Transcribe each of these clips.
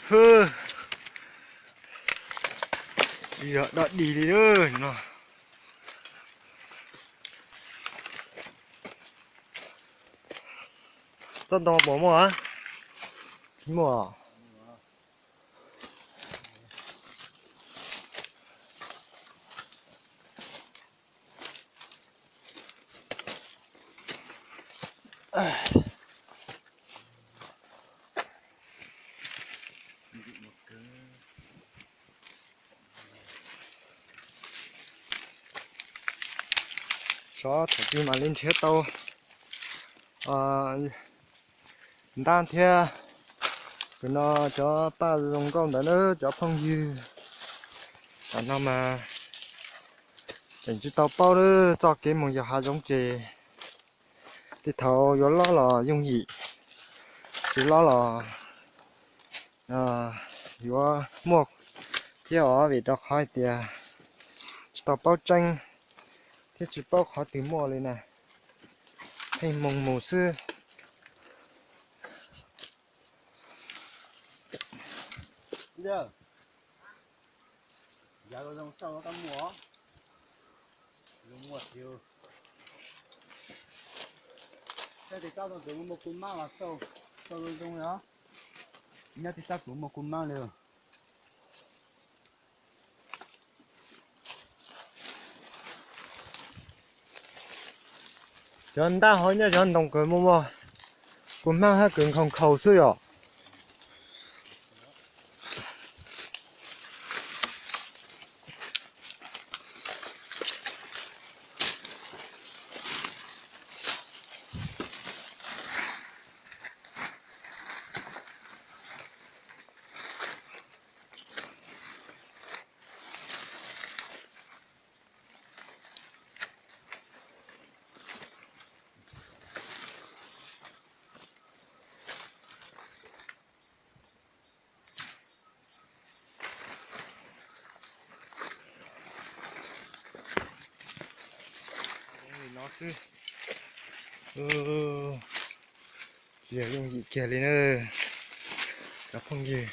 Hwb, yog dog dig li no. Tsob ntoo puas muaj? Tsis muaj. Sov thaum twg mam li nrhiav tau ntab thiab. Tus no cov paj zoo nkauj ntawd na cov phooj ywg. Tam no mas tseem tsis tau paub lawm, txoj kev mus yos hav zoov ces tej thaum yuav lob los yooj yim, tsis lob los yuav muaj thiab os, vim rau qhov hais tias tsis tau paub tseeb thiab tsis paub qhov twg muaj li na, pheej mus mus xwb. Nyob tim sab kuv muaj kua mab li. Cov ntab hov nyob cov ntoo kawg muaj muaj kua mab hab kawg nkhaus nkhaus xwb yom. Li no xwb. Tsis yog yooj yim kiag li na cov phooj ywg.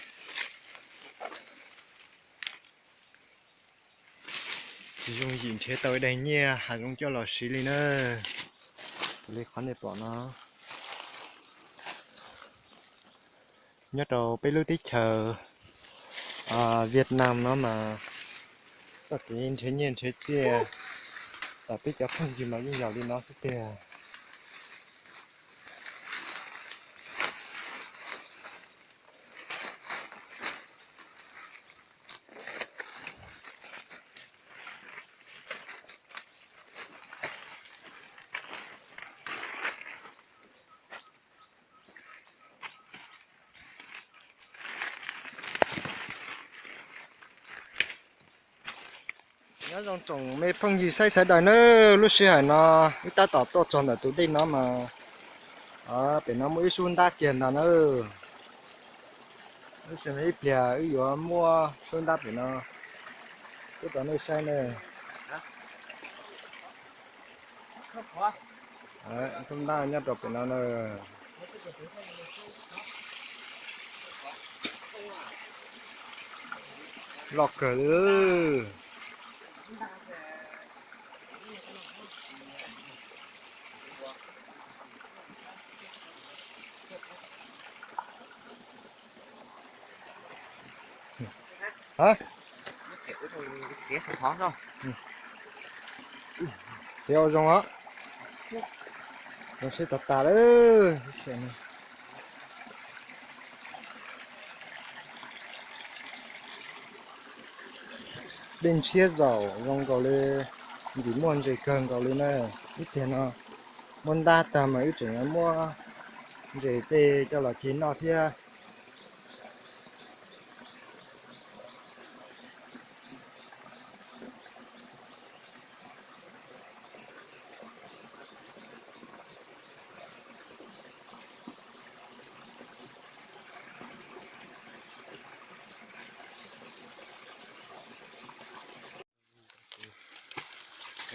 Tsis yooj yim nrhiav tau ib daim nyiaj hav zoov coj los siv li na. Raws li qhov nej pom no, nyob rau peb lub teb chaws Vietnam no mas txoj kev nrhiav nyiaj nrhiav txiaj tom peb cov phooj ywg mas yeej yog li no xwb tiag. Nyob zoo tsoom me phooj ywg saib sawv daws nawb, lub sij hawm no wb tab tom tuaj txog ntawm tus dej no mas pem no muaj ib sub ntab kiag ntag nawb. Lub sij hawm ib pliag wb yuav muab sub ntab pem no tuaj rau nej saib nawb. Sub ntab nyob rau pem no na. Loj kawg li. Tiav ua zoo os. Zoo siab tag tag lawm. Dej ntshiab zaum zoo nkaus li, ntxim muaj ntses kawg nkaus li na. Ib pliag no muab ntab tag mas wb tseem yuav muab ntses tej coj los cig noj thiab.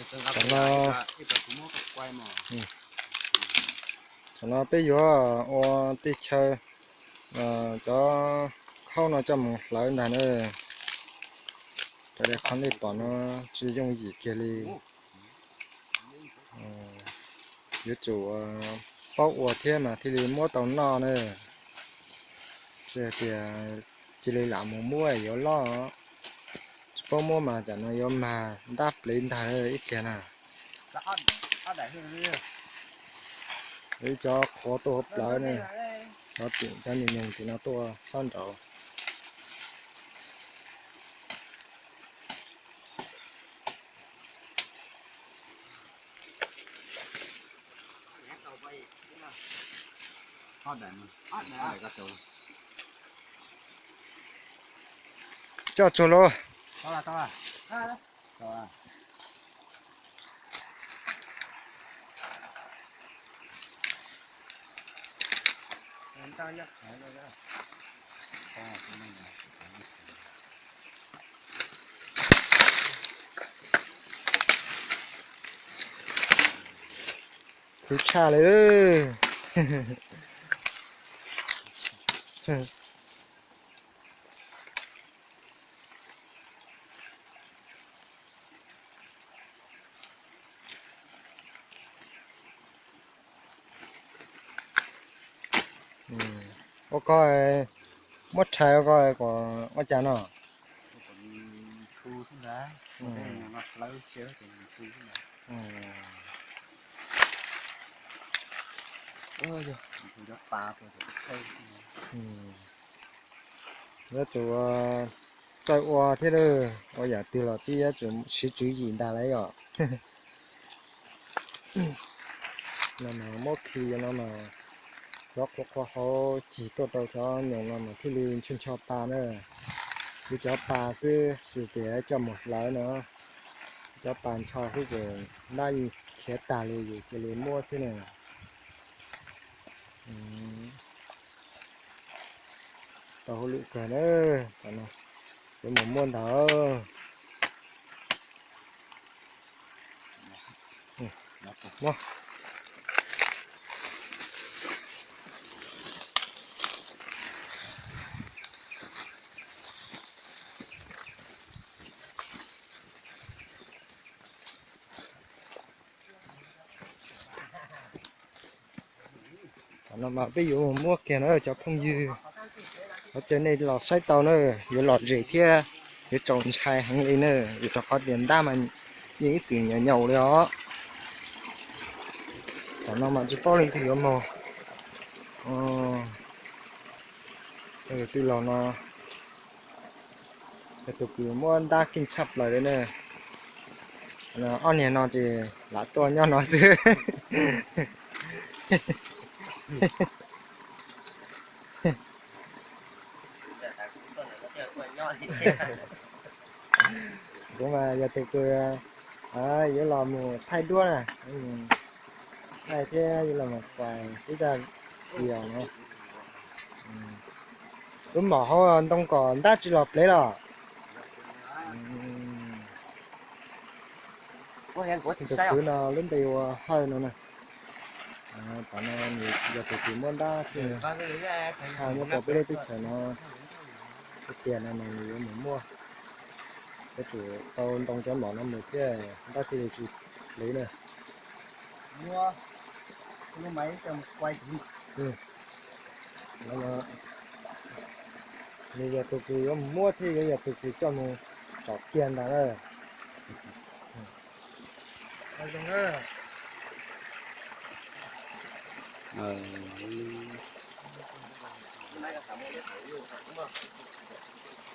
Thaum no, thaum no peb yuav ua tej chaw cov Thaub no coj mus hlawv ntag na. Raws li qhov nej pom no tsis yooj yim kiag li. Yuav tsum paub ua thiab mas thiaj li muab tau noj na. Tsis hais tias cia li lam mus muab yuav loj. Tsis paub muab mas tsam no yuav mag ntab plev ntag ib pliag na. Ib cov qhuav tuaj hauv plawv ne, cov tim cov nyuag nyoog tim no tuaj sab nraud. Coj tsuag lauj. Khwv tshaj li. Ua ko muab rhais ua ko kom ua cas no? Yuav tsum txawj ua thiab, ua yam twg los twb yuav tsum siv tswv yim ntag lauj yom. No mas muab khi no mas cov qhuav qhuav hauv cig tuaj rau cov nyoos no mas thiaj li ncho ncho pa na. Kuv cov pa xwb tsis tias coj mus hlawv no, cov pa ncho xwb ces ntab yeej khiav tag li, yus cia li muab xwb na. Tau hauj lwm kawg na. Yuav mus muab ntag. Qhov no mas peb yuav mus muab kiag na cov phooj ywg, qhov tseem nej los saib tau na, yuav lom zem thiab yuav txaus ntshai heev li na, vim rau qhov tias ntab mas yeej ib txwm nyaum nyaum li os. Qhov no mas tsis paub leej twg yuav mus. Tus twg los no, tus kws muab ntab keej tshaj plaws li na. Ob niag no ces lam tuaj nyob no xwb. Kuv mas yog tus kws yuav los mus thaij duab na, thaij thiab yuav los mus pais tib tag video na. Lub mom hauv ntoo kom ntab tsis los plev los. Tus kwv no lub npe ua Hawj no na. Qhov no nws yog tus kws muab ntab thiaj nyob rau peb lub teb chaws no. Tej tiag no mas nws yuav mus muaj, yuav tsum tau ntoo cov mom no mus thiab ntab thiaj li tsis plev na. Nws yog tus kws yuav mus muab thiab yuav yog tus kws coj mus tsom kiag ntag na.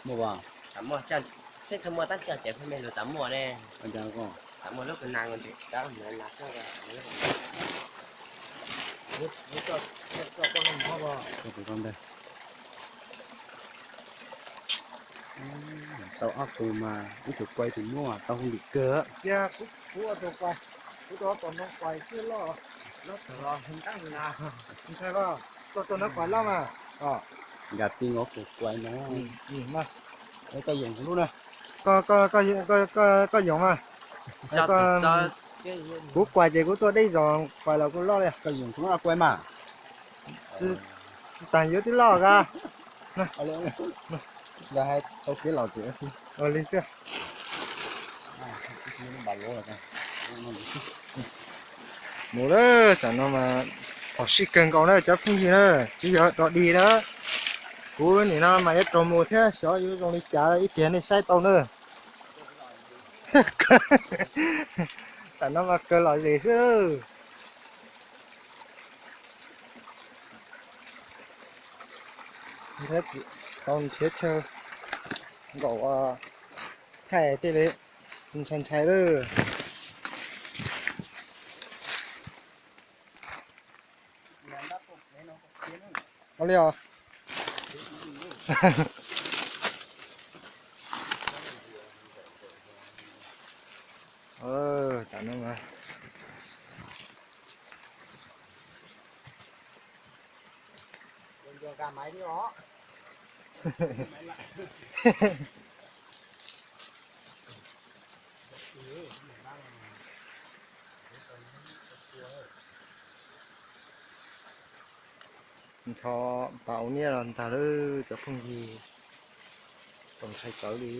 Muaj, muaj, tseem muaj tab tsis tseem pheej me lus txav muaj ne. Txav muaj lub kws nas ntawd. Tau ob tug mas ib tug kuai ib tug muab tau hauj lwm kawg. Tiag, kuv, kuv ua tus kuai, kuv tua tus ntoo kuai xwb loj, loj tawm los heev qab na. Ntshai koj tua tus ntoo kuai loj mas. Nkag ti ua tus kuai no. Koj yoom lub na. Koj yoom mas. Kuv kuai ces kuv tua deb zog kuai los kuj loj li. Koj yoom tus kuai mas. Tsis tas yuav twb loj kab. Yog hais tau kev lom zem xwb. Ua li xwb. Mus lawm, tsam no mas phom sij kawg nkaus na cov phooj ywg na, twb yog rov dig na. Kuv nim no mas yuav raug mus thiab, xyov yuav zoo li cas ib pliag nej saib tau na. Tsam no mas kawg lom zem xwb. Tau nrhiav chaw nkaum thaij tej li ntshai ntshai lawm. Ua li os. Tam no mas nrho pas ua niaj los ntag lawm cov phooj ywg, txaus ntshai txawv li.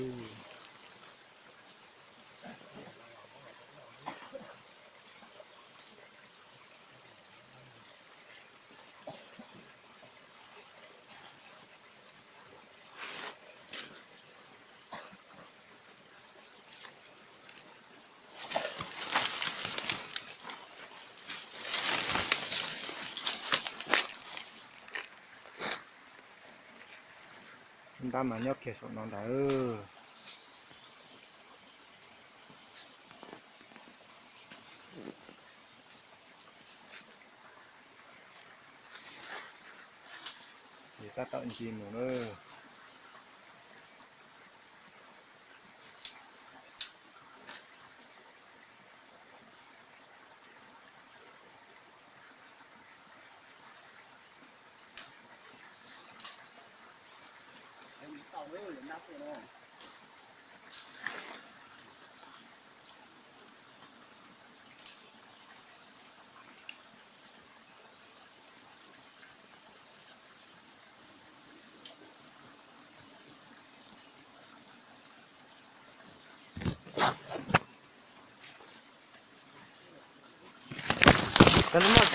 Ntab mas nyob kiag saum no ntag. Ces tab tom ntsis mus na.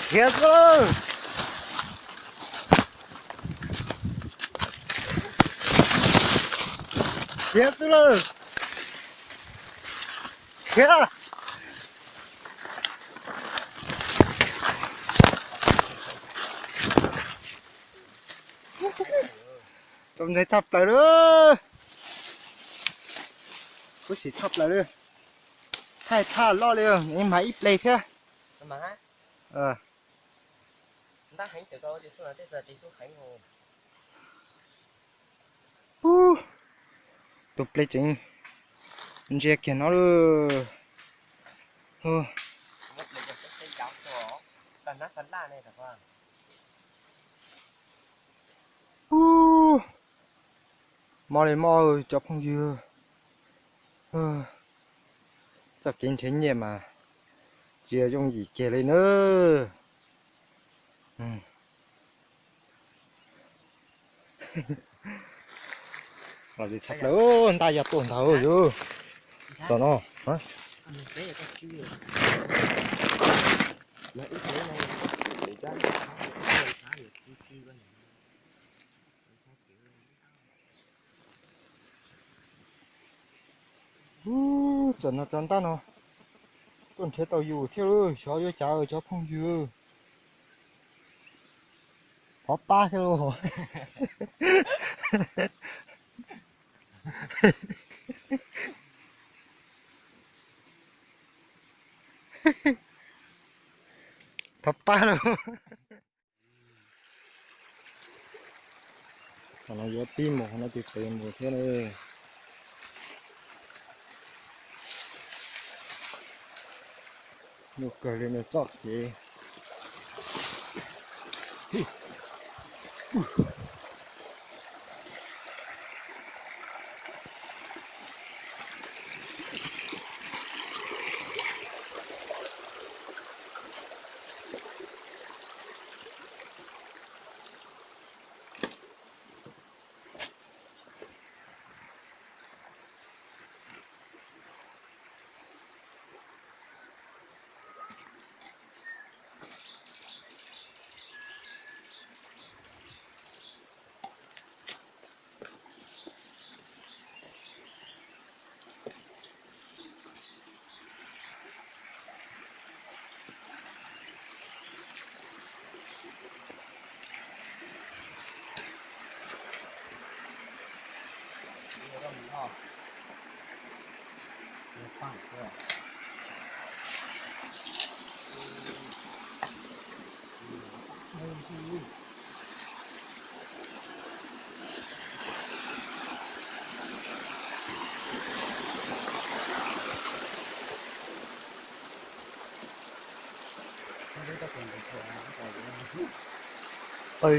Khiav xwb lawm. Khiav xwb lawm. Khiav. Txaus ntshai tshaj plaws li. Kub sim tshaj plaws li. Thaij thaj loj li, mas ib ple thiab. Tus ple tseem ntsia kiag no lawm. Mob li mob cov phooj ywg. Txoj kev nrhiav nyiaj mas tsis yog yooj yim kiag li na. Los li tshaj plaws, ntaj yog tuaj ntag yus. Tom no. Txawm no cov ntab no tuaj nrhiav tau yus thiab, xyov yuav cas cov phooj ywg. Thov pab thiab lauj. Thov pab lauj. Qhov no yuav pib mus, qhov no ces pem mus thiab na. Nyuaj kawg li no txoj kev. Pawg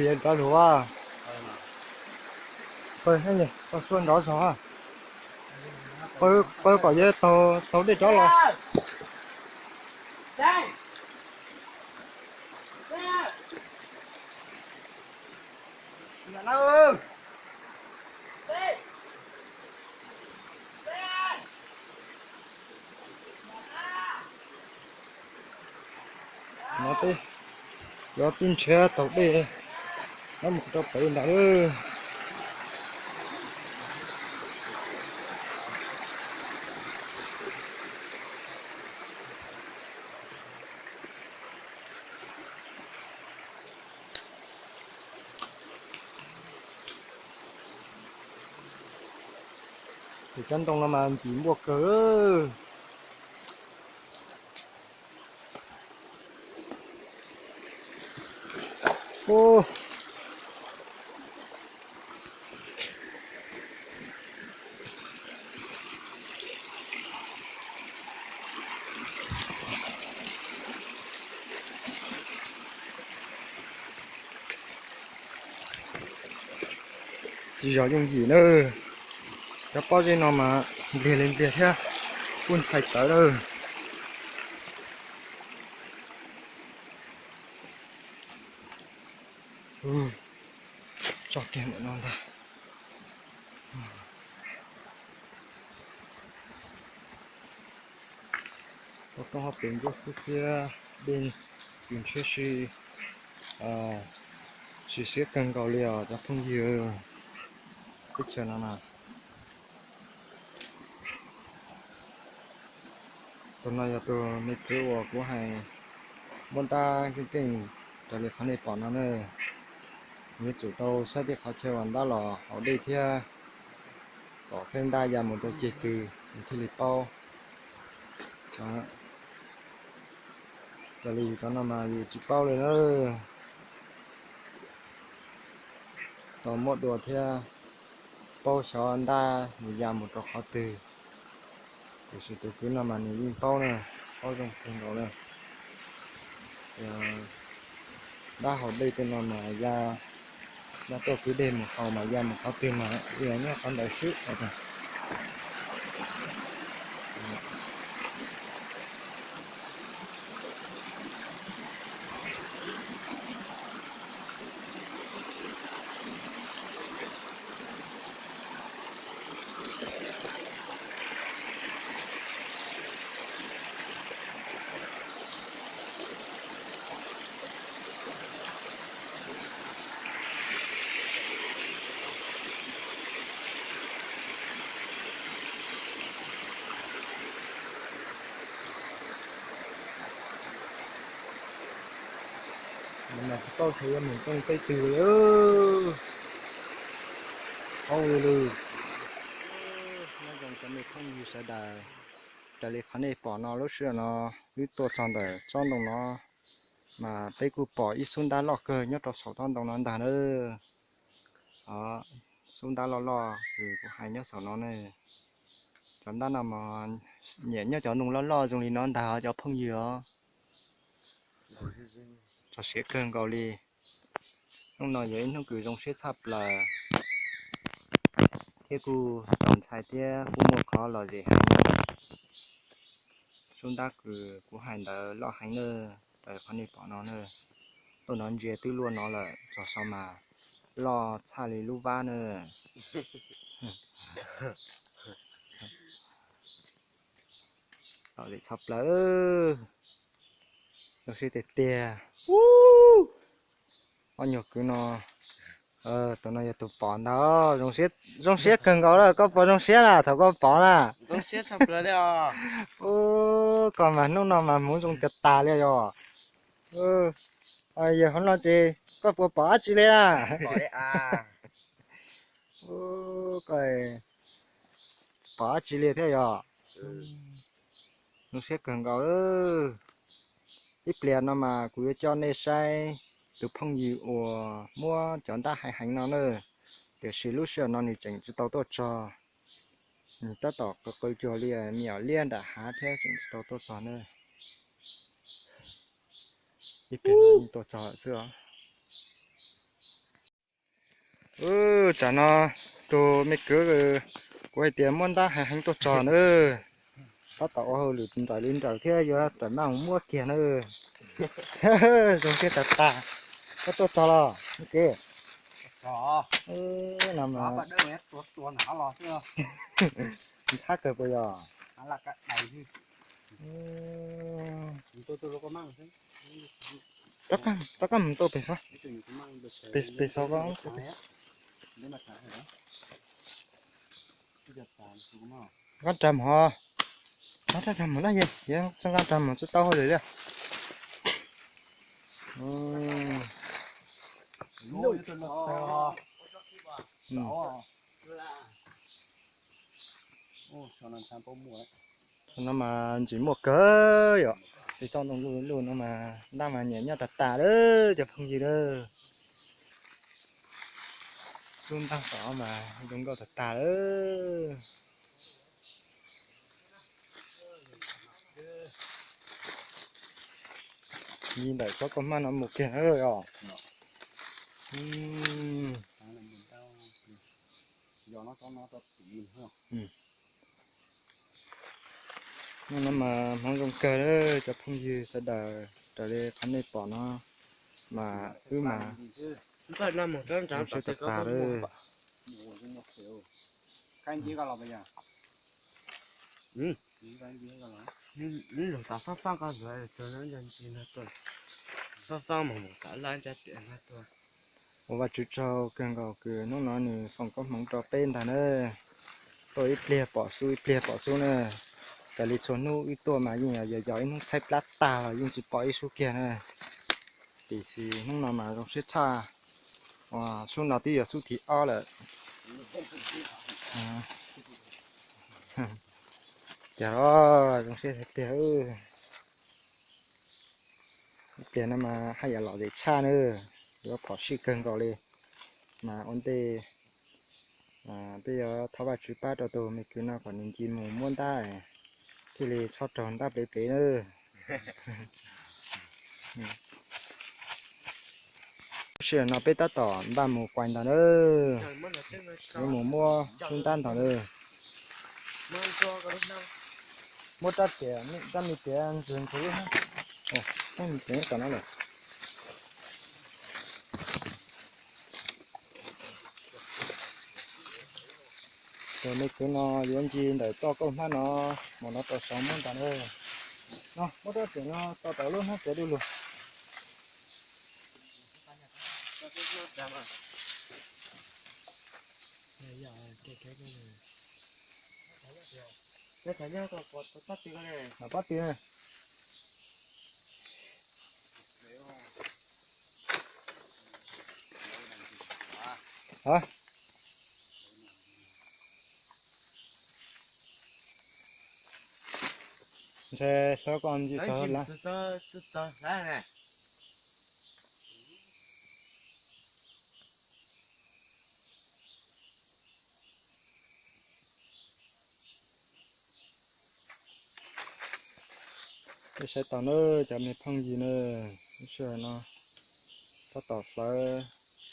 yog nrov lug a. Pawg, pawg suab nrov zog a. Pawg kom yog taug dej rov los. No peb yuav pib nrhiav taug dej, no mus rau pem ntawd. Tus cov ntoo no mas ntxim npuaj kawg. Tsis zov yooj yim na. Cov pob zeb no mas npliag li npliag thiab, kuj ntxhais tawv lawm. Tso kiag ntawm no ntag. Tau toob hauv pes ntsuab xwb thiab, dej kws ntshiab si, sim siab kawg nkaus li os cov phooj ywg. Teb chaws no na, tus no yog tus me txwv uas kuv hais muab ntab keej keej raws li qhov nej pom no na. Yuav tsum tau saib tej qhov chaw uas ntab los haus dej thiab txom saib ntab ya mus rau ceg twg nws thiaj li paub. Raws li yus cov no mas yus tsis paub li na. Tau muab dua thiab paub xyov ntab nws ya mus rau qhov twg. Tiam sis tus kwv no mas nws yeej paub na, paub zoo kawg nkaus na. Ntab haus dej tej no mas ya, ntab tuaj kwv dej mus haus mas ya mus qhov twg mas nyob qhov ntawd xwb. Mas tsis paub xyov yuav mus rooj teb twg li. Paub li lawm. Nyob zoo cov me phooj ywg sawv daws, raws li qhov nej pom no lub sij hawm no wb tuaj txog ntawm tsob ntoo no mas peb kuj pom ib xub ntab loj kawg nyob rau saum tsob ntoo no ntag na. Xub ntab loj loj kws kuv hais nyob saum no ne. Cov ntab no mas nyiam nyob cov ntoo loj loj zoo li no ntag cov phooj ywg os. Txog siab kawg nkaus li. Hnub no yog ib hnub kws zoo siab tshaj plaws thiab kuj txaus ntshai thiab kuj muaj qhov lom zem heev. Xub ntab kws kuv hais ntawd loj heev na, raws qhov nej pom no na. Lub no ntsia twb luaj no lawm, txog saum mas loj tshaj li lub vab na. Lom zem tshaj plaws. Zoo siab tiag tiag. Ob nyuag kwv no, tus no yog tus pom ntag. Zoo siab kawg nkaus lawm, koj puas zoo siab na thaum koj pom na? Ub, koj mas hnub no mas hmoov zoo tiag tas li yog. Yog hauv no ces koj puas pom dab tsi li na? Ub, koj pom dab tsi li thiab yog? Zoo siab kawg nkaus lawm. Ib pliag no mas kuv yuav coj nej saib tus phooj ywg uas muab cov ntab haiv heev no na. Tiam sis lub sij hawm no nws tseem tsis tau tuaj txog. Nws tab tom qw qw cuag li me nyuam liab nram hav thiab tseem tsis tau tuaj txog na. Ib pliag no tuaj txog xwb os. Tam no tus me kwv kuv hais tias muab ntab haiv heev tuaj txog na, tab tom ua hauj lwm nrawm li nrawm thiab yuav rawm maj mus muab kiag na. Zoo siab tas tas. Koj tuaj txog los me kwv? No mas ntxhab kawg puas yog? Rov qab mus tau pem xov, pem xov ko. Qab rag mov, qab rag mov na, yeej txawj qab rag mov tsis tau hauj lwm li. No mas ntsis muaj kawg yom, tsis txhob ntoo luj luj no mas ntab mas nyiam nyob tas tas lawm cov phooj ywg lawm. Xub ntab tom mas zoo nkauj tas tas lawm. Li ntawm tsob kauj hmab no mus kiag na os. Hnub no mas hmoov zoo kawg cov phooj ywg sawv daws, raws li qhov nej pom no mas wb mas zoo siab tas tas lawm. Ua Vajtswv tsaug kawg nkaus kws hnub no nws foom koob hmoov rau peb ntag na. Tuaj ib pliag pom xub ib pliag pom xub na. Raws li txhua hnub wb tuaj mas yeej yog yos ib hnub tshaib plab tag los yeej tsis pom ib xub kiag na. Tiam sis hnub no mas zoo siab tshaj, xub no twb yog xub thib ob lawm. Tiag los zoo siab tiag tiag. Ib pliag no mas haj yam lom zem tshaj na, yuav phom sij kawg nkaus li. Mas ua ntej peb yuav thov Vajtswv pab rau tus me kwv no kom nws nce mus muab ntab thiaj li txhob raug ntab plev plev na. Lub sij hawm no peb tab tom npaj mus quais ntag na, yuav mus muab lub ntab ntag na. Muab rab riam, rab me riam ntsws ntsws lub hnab, rab me riam tom no lawm. Tus me kwv no yuav nce ntawm txoj kauj hmab no mus no rau saud muab ntag na. No muab rab riam no tso tawm lub hnab riam du lug. Pob tw na. Ntshe sawv koj ntsis tod lawm. Peb saib tau na cov me phooj ywg na, lub sij hawm no tab tom hlawv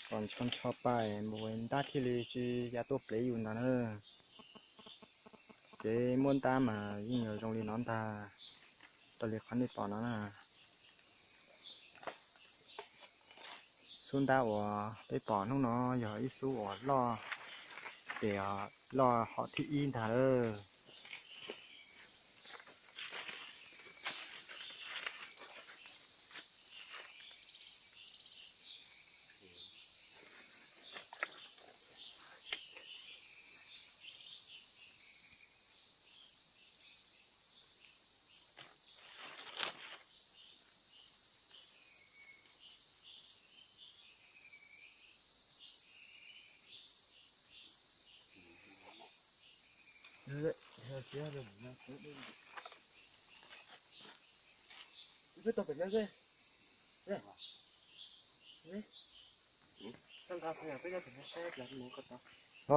kom ncho ncho pais mus ntab thiaj li tsis ya tuaj plev yus ntag na. Kev muab ntab mas yeej yuav zoo li no ntag, raws li qhov nej pom no na. Xub ntab uas peb pom hnub no yog ib xub uas loj, ces loj hom thib ib ntag lawm. Los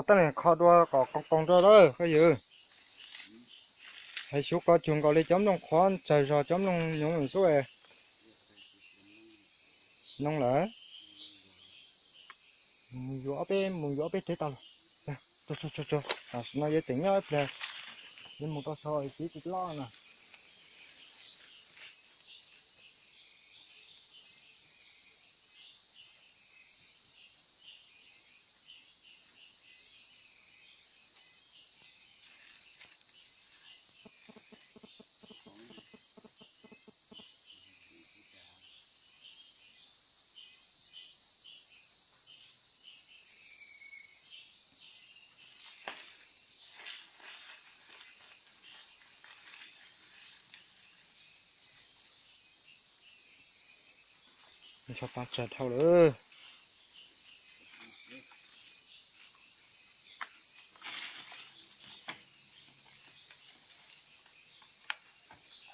tab nis kho dua kom qoos qoos rau lawm koj yawg. Hais xyuv koj cuag nkaus li cov nplooj qhuav tsawg zog cov nplooj nyoov xwb. Noo lawm. Mus yuav ob peb, mus yuav ob peb teg tau lawm. Tam sim no yog tseem nyob ib pliag, yog mus tau so txiv tsis loj na. Tso pab tsag dhau lawm.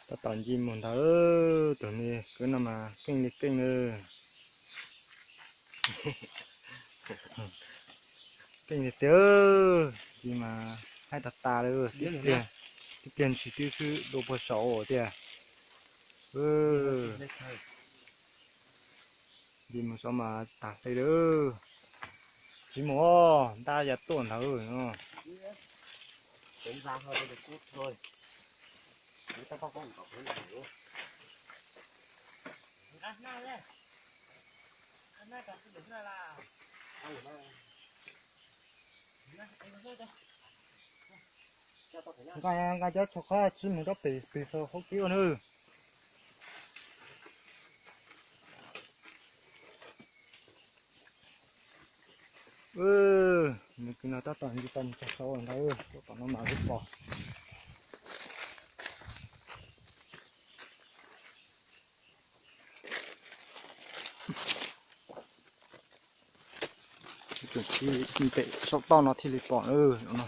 Tab tom nce mus ntawd, tus me kwv no mas keej li keej na. Keej tiag tiag, nce mas haib tas tas li, tib pliag ntsis twb swb dua puag saud tiag. Nce mus saud mas tas hle lawm. Tsis mus os, ntab ya tuaj ntawd no. Nqa, nqa cov tsho qab tsib mus rau pem, pem saum hauv kev ua na. Nws kwv no tab tom nce tau mus txog saud ntag, tom no mas kuj pom. Tseem npem saum toj no thiaj li pom na no.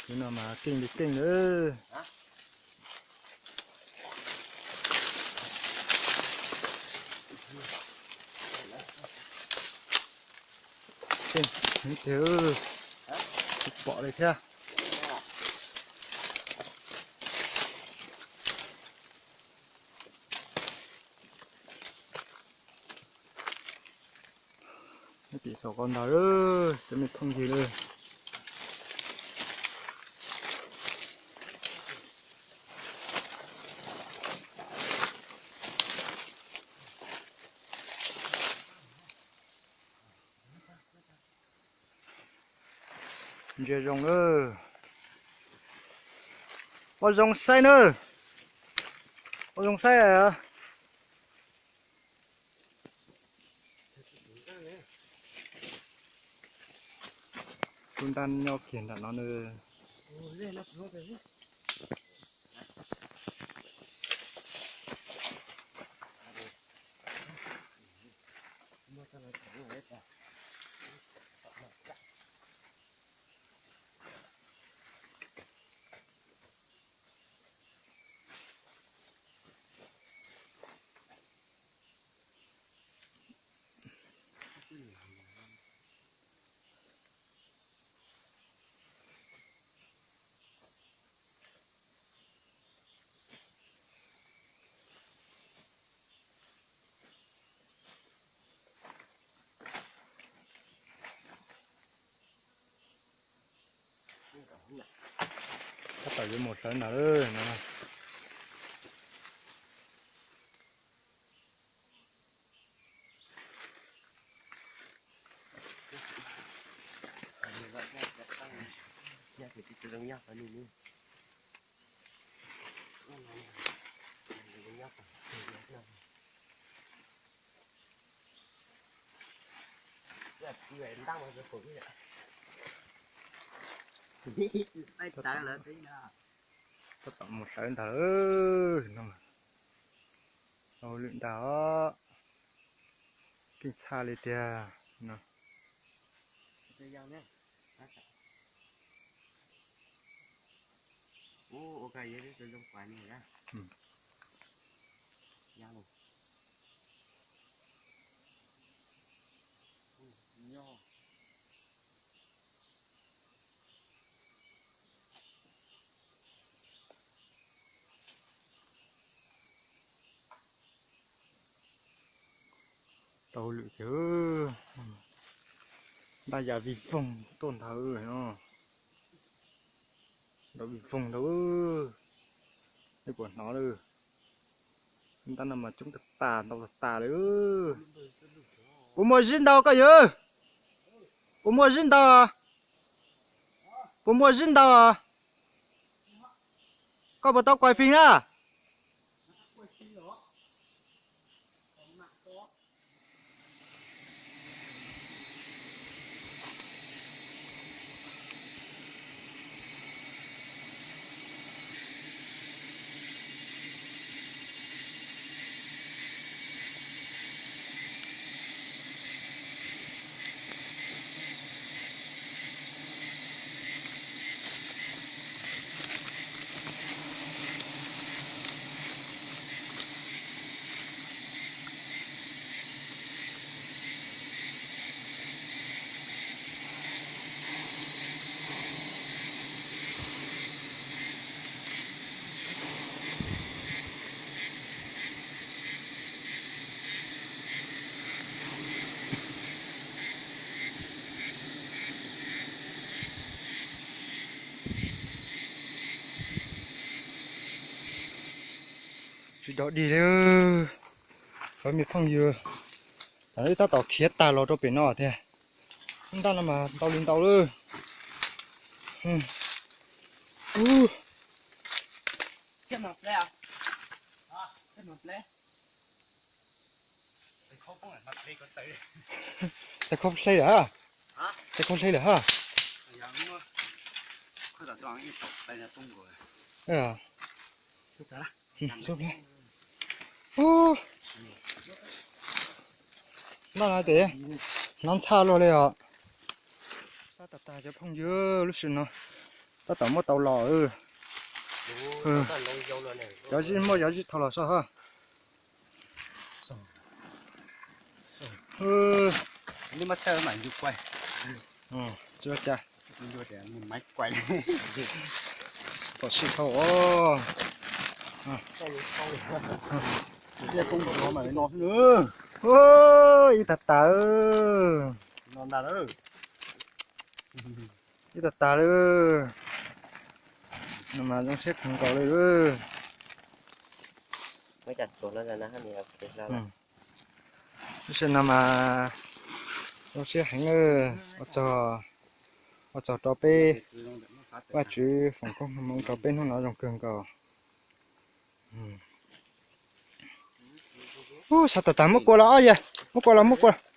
Kwv no mas keej li keej na. Keej tiag, tsis pom li thiab. Nyob tim saum ko ntag, cov me phooj ywg lawm. Ntsia zoo lawm. Ua zoo saib nawb. Ua zoo saib. Tub ntab nyob kiag nram no na. Tab tom yuav mus sawv ntawd no. Tab tom mus sawv ntag no. Tau lwm ntag os. Keej tshaj li tiag no. Tau lwm thiab. Ntaj yas vij voog tuaj ntawd no. Ntaj vij voog ntawd. Nej puas hnov lawm? Ntaj no mas coob tag tas ntau tag tas lawm. Puas muaj zib ntaus koj yawg? Puas muaj zib ntaus? Puas muaj zib ntaus? Koj puas tau kuais fis na? Tsis dog dig li. Cov me phooj ywg, tab tom khiav tag los rau pem no tiag. Ntaj no mas ntau li ntau lawm. Txawj khaub hle lawm ha. Txawj khaub hle lawm ha. Noj no ces hnov ntxhaj luaj li os. Sab tag tag cov phooj ywg, lub sij hawm no tab tom muab tau los. Cov zib muaj cov zib thau los so ha. Tsis ua cas. Tom sib thau os. Ib tag tas. Ib tag tas lawm. No mas zoo siab kawg nkaus li. Lub sij hawm no mas zoo siab heev. Ua tsaug rau peb, Vajtswv foom koob hmoov rau peb hnub no zoo kawg nkaus. Ub, sab tag tag, muab kua los ob yawg, muab kua los, muab kua los.